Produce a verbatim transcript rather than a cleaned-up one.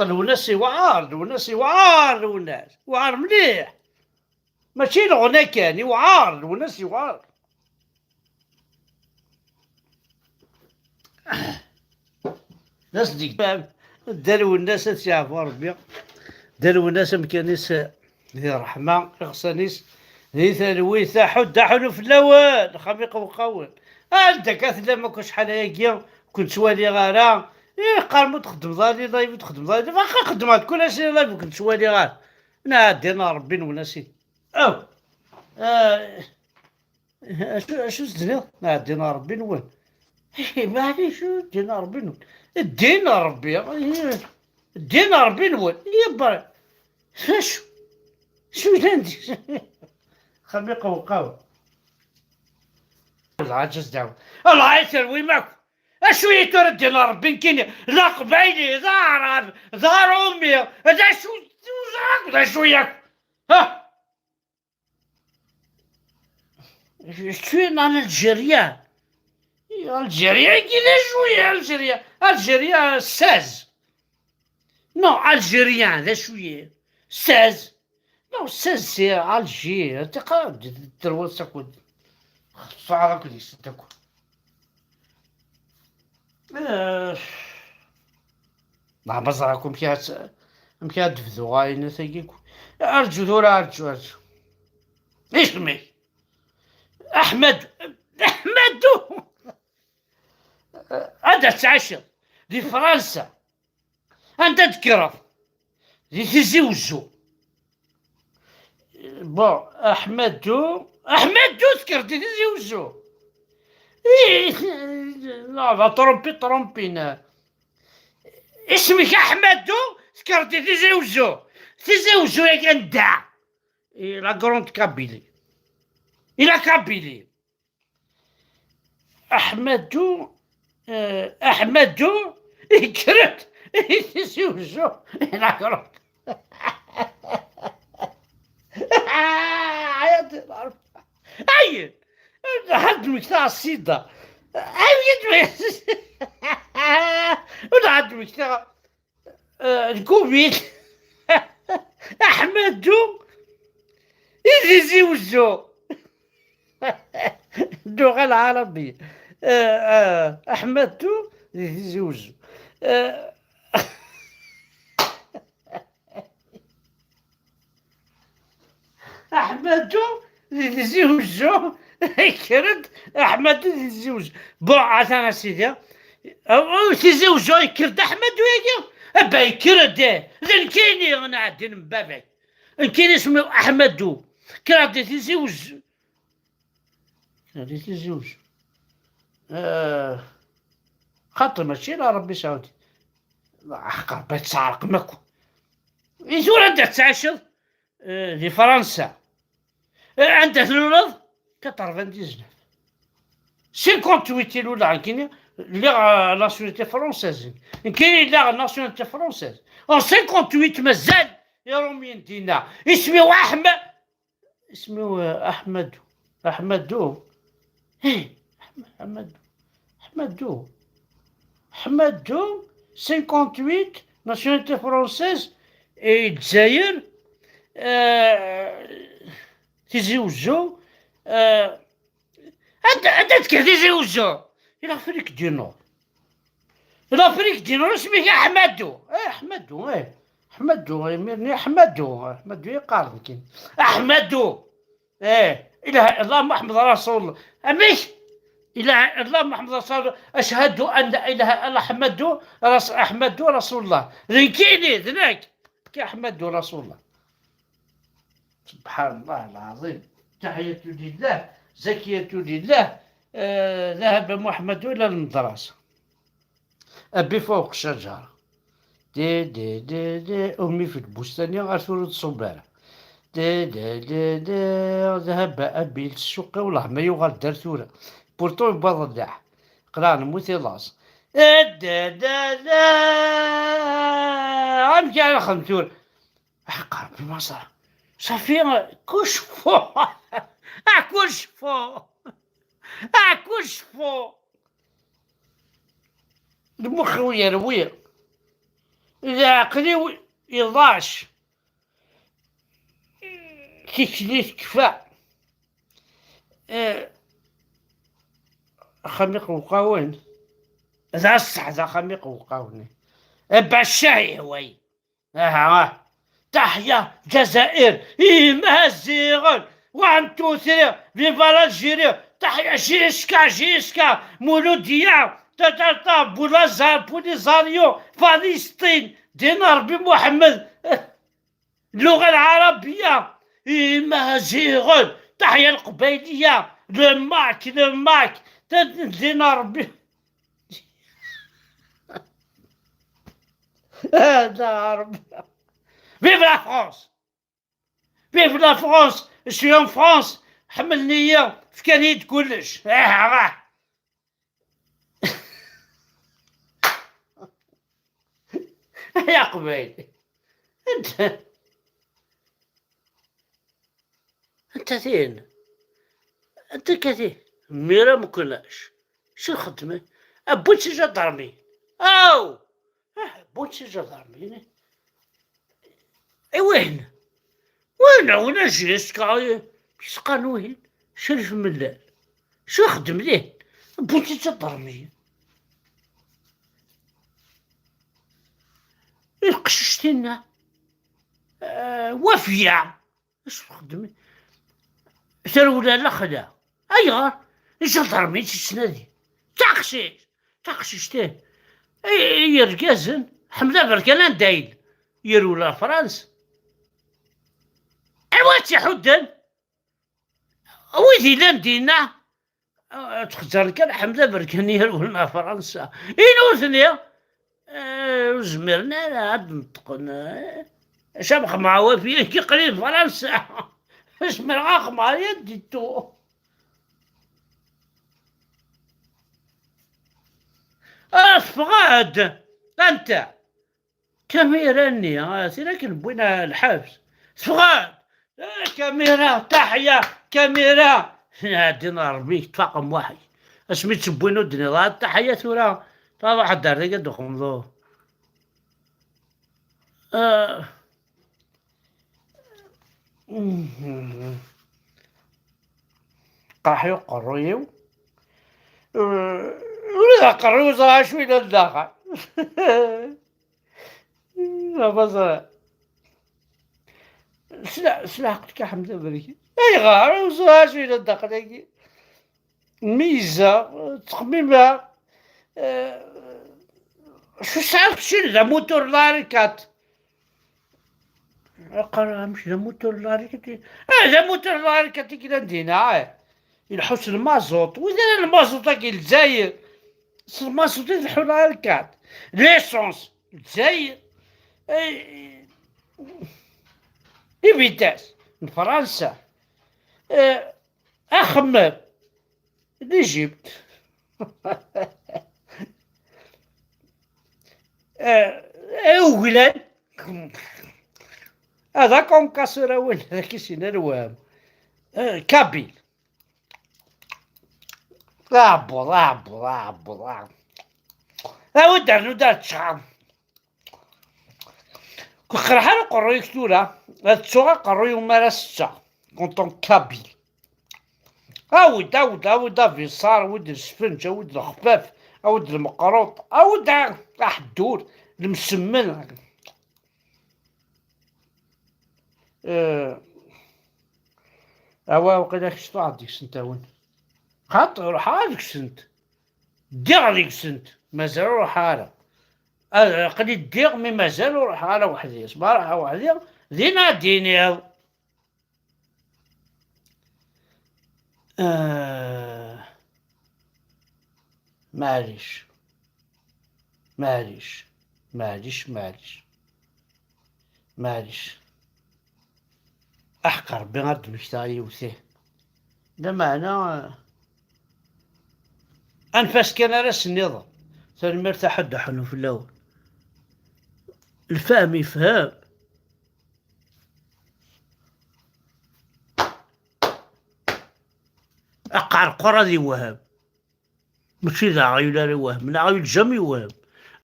Lwennas iwɛer, Lwennas iwɛer, Lwennas iwɛer mliḥ. Mačči leɣna kan, iwɛer, Lwennas iwɛer. D as-d-yekfam Dda Lwennas, ad s-yeɛfu Ṛebbi. Dda Lwennas, amkan-is di ṛṛeḥma, iɣsan-is di talwit. Aḥud, aḥunu fell-awen, xamiq uqawen. Anda akka tellam akk acḥal ayagi, ur ken-ttwaliɣ ara. Ih, qqarem ur txeddmeḍ ara live, ur txeddmeḍ ara live. Axa xeddmeɣ-d kul ass live, ur ken-ttwaliɣ ara. Nɛeddi ɣer Ṛebbi-nwen a sidi. Aw! Ah, acu, acu s-d-tenniḍ? Nɛeddi ɣer Ṛebbi-nwen. Ih, maɛlic, ddin ɣer Ṛebbi-nwen. Ddin ɣer Ṛebbi. Ih, ddin ɣer Ṛebbi-nwen. Yebber. Acu? Acu yellan deg-s? Xamiq uqaw. Lɛaǧ as-d-ɛaw. Allah yeterwim akk. Acu i tura ddin ɣer Ṛebbi nekkini? D aqbayli, d aɛrab, d aṛumi, d acu, d acu yakk? Ha? Je suis un Algérien. Algérien, qui est joué Algérien? Algérien seize. Non, Algérien, d acu ye? Seize. Non, seize, c'est Alger. Tiqa, terwa sakut. Xeṣṣar akk deg-sent akk. Eh, ma ẓriɣ akk amek ara tt-, amek ara d-bduɣ ayen tagi akk. Arǧu tura, arǧu, arǧu. Isem-ik? Aḥmed. Aḥmedu. Anda tettɛiceḍ? Di Fransa. Anda d-tekkreḍ? Di Tizi Wezzu. Bon, Aḥmadu, Aḥmadu tekkreḍ di Tizi Wezzu. Ih, la, la trompi, trompi, na. Isem-ik Aḥmadu, tekkreḍ di Tizi Wezzu. Tizi Wezzu-agi anda? I la Grande Kabylie. I la Kabylie. Aḥmadu, eh, Aḥmadu, yekker-d, yezzi uzu, la Grande. Ay, ad d-mektaɣ ssida. Ay, ad d-mektaɣ. Eh, lkubit. Aḥmadu i Tizi Wezzu. Dduɣ a lɛarabi. Eh, eh, Aḥmadu di Tizi Wezzu. Eh, Aḥmadu di Tizi Wezzu, yekker-d Aḥmadu di Tizi Wezzu. Bon, atan a sidi. Aw, aw, Tizi Wezzu, yekker-d Aḥmadu yagi. Aba yekker-d, eh. D nekkini, nɛeddi n baba-k. Nekkini isem-iw Aḥmadu. Kkreɣ di Tizi Wezzu. Kkreɣ di Tizi Wezzu. Eh, xaṭi mačči la Ṛebbi Saɛudi. Axqer, ba tettɛerqem akk. I tura anda tettɛiceḍ? Eh, di Fransa. Eh, anda tluleḍ? Quatre-vingt-dix-neuf. Cinquante-huit i luleɣ nekkini, lliɣ, eh, nationalité française. Nekkini lliɣ nationalité française. En cinquante-huit mazal Iṛumyen dinna. Isem-iw Aḥme-, isem-iw, eh, Aḥmadu. Aḥmadu. Ih, Aḥme-, Aḥmadu. Aḥmadu. Aḥmadu, cinquante-huit, nationalité française, et Dzayer, euh, Tizi Wezzu, euh, anda, anda tekka Tizi Wezzu? I l'Afrique du Nord. I l'Afrique du Nord, isem-ik Aḥmadu. Eh, Aḥmadu, eh. Aḥmadu, imir-nni Aḥmadu. Aḥmadu yeqqar-d kan. Aḥmadu. Eh, إله إلا الله محمد رسول الله. Amek? إله إلا الله محمد رسول الله. أشهد أن لا إله إلا أحمد رس-، أحمد رسول الله. D nekkini, d nekk. Ki Aḥmadu Rasulullah. سبحان الله العظيم. تحية لله، زكية لله. آه، ذهب محمد إلى المدرسة. أبي فوق الشجرة. دي، دي، دي، دي. أمي في البستان، غير ثورة الصبارة. دي، دي، دي، دي. ذهب أبي للسوق، والله ما يغال دار ثورة. Pourtant يبغى ضداع. قرا نموت يلاص. دي، دي، دي. أمشي على خمسون. أحقر بمصر. صافي، كلش فو. كلش فو. كلش فو. المخ ويروي. Leɛqel-iw iḍac. Tikli tekfa. Eh, axxam iqewqawen. D aṣṣeḥ d axxam iqewqawen. Abacah ihway. Aha. Taḥya Ǧazair. Imaziɣen. One, two, three. Viva l'Algérie. Taḥya J S K, J S K. Mouloudia. Ta, ta, ta. Boulaza-, Polisario. Palestine. Din Ṛebbi Muḥemmed. Lluɣa lɛarabiya, imaziɣen, taḥya leqbayliya, le mac, le mac, din Ṛebbi. Hada Ṛebbi. Vive la France! Vive la France! Je suis en France! Ḥemmlen-iyi, fkan-iyi-d kullec. Ah, ah. Ay aqbayli. Anta, anta tin? Anta katin? Mira Mukulac. Acu xeddmen? Wwin-tt ijadarmi. Aw! Ah, wwin-tt ijadarmi. I win? Win, win ajiska, yesqan win. Crif Mellal. Acu ixeddem din? Wwin-t ijadarmi. Lqecc tinna. Ah, Wafiya. Acu txeddem? Tarewla lexla. Ayɣer? Ijadarmi tt-ittnadi. Taqcict. Taqcict, ih. I, i yergazen. Ḥmed Aberkan anda yella? Yerwel ɣer Fransa. Anwa i tt-iḥudden? Wid yellan dinna, ah, ttxezzaren kan Ḥmed Aberkan yerwlen ɣer Fransa. I nutni, ah, ur zmiren ara ad d-neṭqen, ah, Cabḥa Mɛawafi, nekk aql-i di Fransa. Zemreɣ ad xemmeɣ rien du tout. Ah, teffeɣ-d. Anta? Kamira-nni, ah, tin akken wwin ɣer lḥebs. Teffeɣ-d! Ah, Kamira, Taḥya, Kamira! Ɛeddi n Ṛebbi, yeṭṭef aqemmuḥ-ik. Asmi tt-wwin ur d-nniḍ ara Taḥya tura, truḥ ad d-terr dagi ad d-uxemḍu. Ah. Qerḥ-i uqerruy-iw. Ula d aqerruy ur ẓriɣ acu yellan daxel. Abaẓ-, s le-, s leɛqel-ik a Ḥmed Aberkan. Ayɣer? Ur ẓriɣ acu yellan daxel-agi. Meyyzeɣ, ttxemmimeɣ. Eh, acu tesɛiḍ keččini d amutur n larikat? Qqareɣ amek d amutur n larikat? Ah, d amutur n larikat i yellan dinna, ah. Ileḥḥu s lmaẓuṭ. Wid ara lmaẓuṭ-agi n Lezzayer. S lmaẓuṭ i tleḥḥu larikat. L'essence. Lezzayer. Eh, Ibidas n Fransa. Eh, axemmem. L'Égypte. Eh, eh, uglan. Ad akum kasurawen, ad ak-isin alwam. Eh, Kabyle. Aɛebbuḍ, aɛebbuḍ, aɛebbuḍ, aɛebbuḍ. Awi-d rnu-d ar ttecɣa. Ur qerreḥ ara uqerruy-ik tura, ad ttuɣ aqerruy umi ara setteɣ, tonton Kabyle. Awi-d, awi-d, awi-d abiṣar, awi-d lesfenǧ, awi-d lexfaf, awi-d lmeqruṭ, awi-d a-, aḥeddur, lemsemmen. Eh, awa, waqila kecṭuɛeḍ deg-sent a win. Xaṭi, ruḥeɣ deg-sent. Ddiɣ deg-sent. Mazal ur ruḥeɣ ara. Ad, aql-i ddiɣ, mi mazal ur ruḥeɣ ara weḥd-i. Ma ruḥeɣ weḥd-i, din ad d-iniḍ. Ah, maɛlic. Maɛlic. Maɛlic, maɛlic. Maɛlic. Aḥeqq Ṛebbi ad d-mmektaɣ yiwet, ih. Lameɛna, eh, anef-as kan ar ass nniḍen. Tanemmirt a ḥedd uḥennu fell-awen. Lfahem yefhem. Aqerqur ad iwhem. Mačči d aɣyul ara iwehmen, aɣyul jamais iwhem.